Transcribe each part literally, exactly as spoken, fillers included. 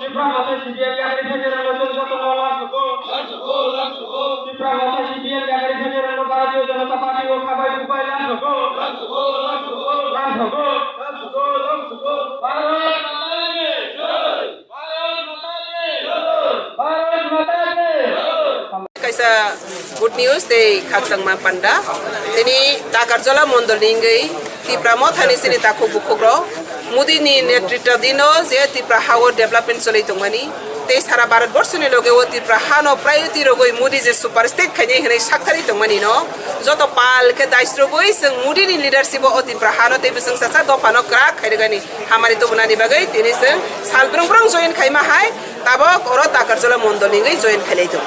Tipra Motha C P M yagari phaijak rokno chwng jotono lamsogo. Tipra Motha C P M yagari phaijak rokno Bharatiya Janata Party o khabai bubai lamsogo. Lamsogo. Bharat Mata ki jai. Bharat Mata ki jai. Kaisa good news tei khakchangma panda. Tini Takarjala mondol ni wngwi Tipra Mothani chini takhuk bukhuk rok Modi ni netritwa dino je Tipra hao development choli tongmani tei sara Bharat borsoni loge o Tipra hano priority rogwi Modi je super state khainai hinwi sakthari tongmani no joto pal khe daisrogwi chwng Modi ni leadership o Tipra hano tei bwswng chacha dopha no kwrak khairwgani hamari tubunani bagwi tini chwng sal brung brung join khaima hai tabok oro Takarjala mondol ni wngwi join khailai tongo.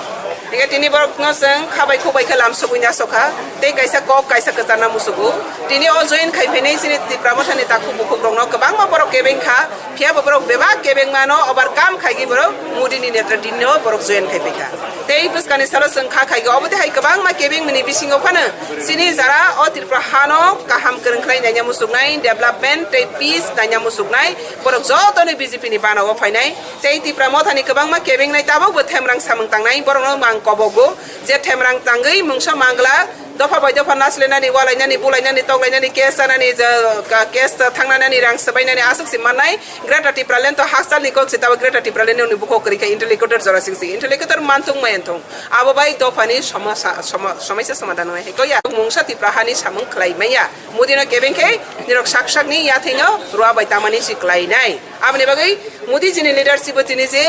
Hingke tini borokno chwng khabai khukbai khe lamsogwi nasokha, tei kaisa kok kaisa kwcharna musugo. Tini o join khai phainai chini Tipra Mothani takhuk bukhuk rokno kwbangma borok kebeng kha, phiya bo borok bebak kebeng mano overcome khaigwi borok Modi ni netra dino borok join khai phaikha. Tei bwskangni salo chwng kha khaigwi obo tei hai kwbangma kebeng mani bisingo phano chini jara o Tripura hano kaham kwrwng khlai naina musuknai, development tei peace naina musuknai borok jotono B J P ni bana o phainai. Tei Tipra Mothani kwbangma kebengnai tabokbo themrang samung tangnai, borokno mang kobogo je themrang tangwi mungsa mangla, dopha bai dopha naslenani, walainani, bulainani, toklainani, case chanani, je, ka-, case thangnani, rang swbainani aswk se mannai. Greater Tipraland to hakchalni kok se, tabok Greater Tipraland ni bukhuk kwrwi kha interlocutor jora singsi, interlocutor manthung mayanthung. Abo bai dophani somosa-, somo-, somaisa somadhan wngnai hai kok ya. Mungsa Tipra hani samung khlai maya. Modi no kebeng khe nirok sak sakni yathengno rua bai tamani si khlainai. Aboni bagwi Modi jini leadership o tini je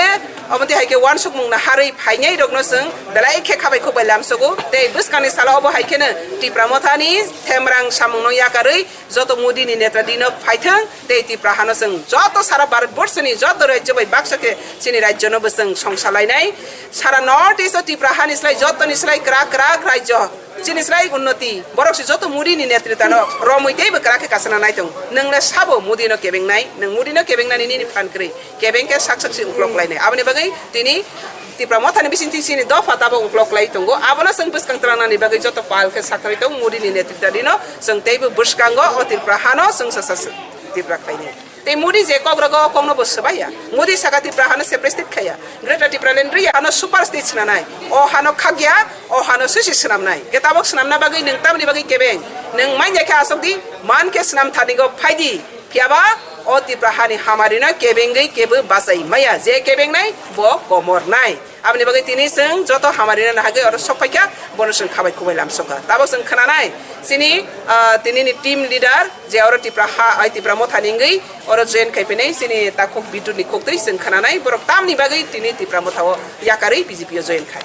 omo tei hai khe uansukmung no harwi phainai rokno chwng belai khe khabai khukbai lamsogo. Tei bwskangni salo obo hai kheno Tipra Mothani themrang samung no yakarwi joto Modi ni netra dino phaithwng tei Tipra hano chwng joto sara Bharat borsoni joto rajyo bai baksa khe chini rajyo no bo chwng songsa lainai. Sara North East o Tipra hani slai jotoni slai kwrak kwrak rajyo. Chini slai unnoti, borok se joto Modi ni netrita no romwi teibo kwrak khe kasana nai tong. Nwng le sabo Modi no kebengnai, nwng Modi no kebengnani nini phan kwrwi. Kebeng khe sak sak se uklok lainai. Aboni bagwi tini Tipra Mothani bisingtwi chini dopha tabok uklok lai tongo. Abono chwng bwskang twlangnani bagwi joto pal khe sakharwi tong Modi ni netrita dino chwng teibo bwskango o Tripura hano chwng sasa Tripura khlainai. Tei Modi je kok rogo o kokno bo swbai ya. Modi saka Tripura hano separate state khaya. Greater Tipraland rwya hano super state swnamnai. O hano khakya, o hano sisi swnamnai. Khe tabok swnamna bagwi nwng tamni bagwi kebeng. Nwng manya khe asok di, man khe swnam thanigo phai di. Phiyaba o Tripura hani hamari no kebengwi kebo bachai maya. Je kebengnai bo komornai. Aboni bagwi tini chwng joto hamari no nahagwi oro sok phaikha, bono chwng khabai khukbai lamsokha. Tabok chwng khwnanai chini, ah, tini ni team leader je oro Tripura ha, ai Tipra Mothani wngwi oro join khai phinai chini takhuk Bidu ni khuktwi chwng khwnanai borok tamni bagwi tini Tipra Motha o yakarwi B J P o join khai.